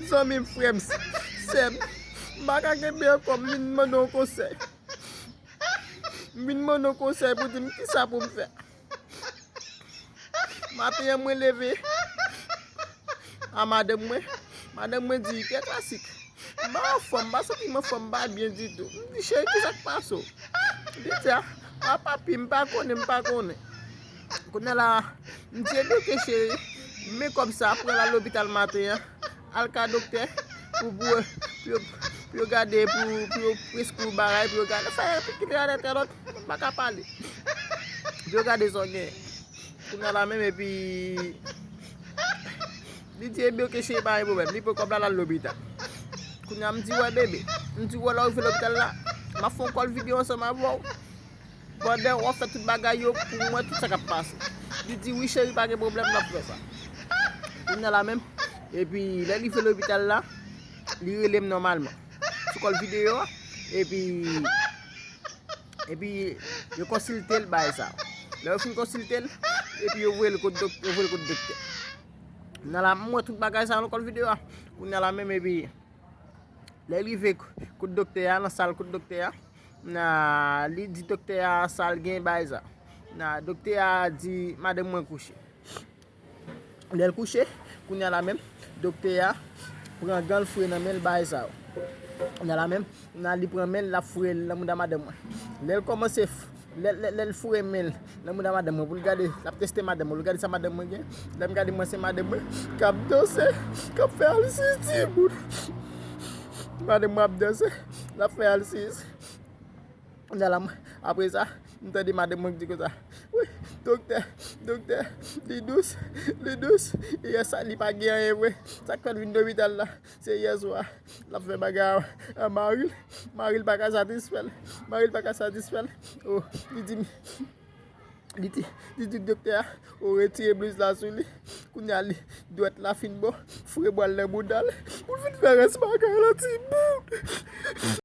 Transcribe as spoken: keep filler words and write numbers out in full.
Zanmi m, frè m, sè m, m pa ka kenbe ankò, m vin mande yon konsèy. M vin mande yon konsèy pou di m kisa pou m fè. Maten an, mwen leve a madanm mwen. Madanm mwen di, "Pè Klasik, m pa anfòm, m pa santi m anfòm, m pa byen ditou." M di, "Cheri, kisa k pase w?" Li di, "A, a papi, m pa konnen, m pa konnen." Kounye a la, m di, "Ebyen, oke, cheri, men kòb sa, pran l al lopital maten an, al ka doktè, pou, pou, pou yo, pou yo gade, pou, pou yo preskri w bagay, pou yo gade, fè, kite gade tèlòt, m pa ka pale. Pou yo gade sa w genyen." Kounye a la menm, epi li di, "Ebyen, oke, cheri, pa gen pwoblèm." Li pran kòb la, l al lopital. Kounye a, m di, "Wè, bebe," m di, "wè, lè w rive lopital la, m ap fè yon kòl videyo ansanm avè w. Pandan w ap fè tout bagay yo, pou m wè tout sa k ap pase." Li di, "Wi, cheri, pa gen pwoblèm, m ap fè sa." Kounye a la menm, epi lè li rive lopital la, li rele m nòmalman sou kòl videyo a, epi, epi yo konsilte l, bagay sa. Lè yo fin konsilte l, epi yo voye l kot dòk-, yo voye l kot doktè. Kounye a la, m wè tout bagay sa nan kòl videyo a. Kounye a la menm, epi lè l rive k-, kot doktè a, nan sal kot doktè a, na, li di doktè a sa l gen, bagay sa. Na, doktè a di madanm mwen kouche. Lè l kouche, kounye a la menm, doktè a pran gan l, foure nan men l, bagay sa yo. Kounye a la menm, na, li pran men l, l ap foure l nan mouda madanm mwen. Lè l kòmanse f-, lè, lè, lè l foure men l nan mouda madanm mwen pou l gade, l ap teste madanm mwen, pou l gade sa madanm mwen gen. Lè m gade, m wè se madanm mwen k ap danse, k ap fè alsis, timoun. Madanm mwen ap danse, l ap fè alsis. Kounye a la, m-, apre sa, m tande madanm mwen ki di konsa, "Wi, doktè, doktè, li dous, li dous." Yè sa, li pa gen anyen vre. Sa k fè l vin lopital la, se yè swa. L ap fè bagay a, a mari l. Mari l pa ka satisfè l. Mari l pa ka satisfè l. Oh, li di, li di, li di doktè a, "O, retire bliz la sou li." Kounye a li, dwèt la fin bon, foure bwa l nan bouda l. Pou l vin fè rès bagay la, timoun.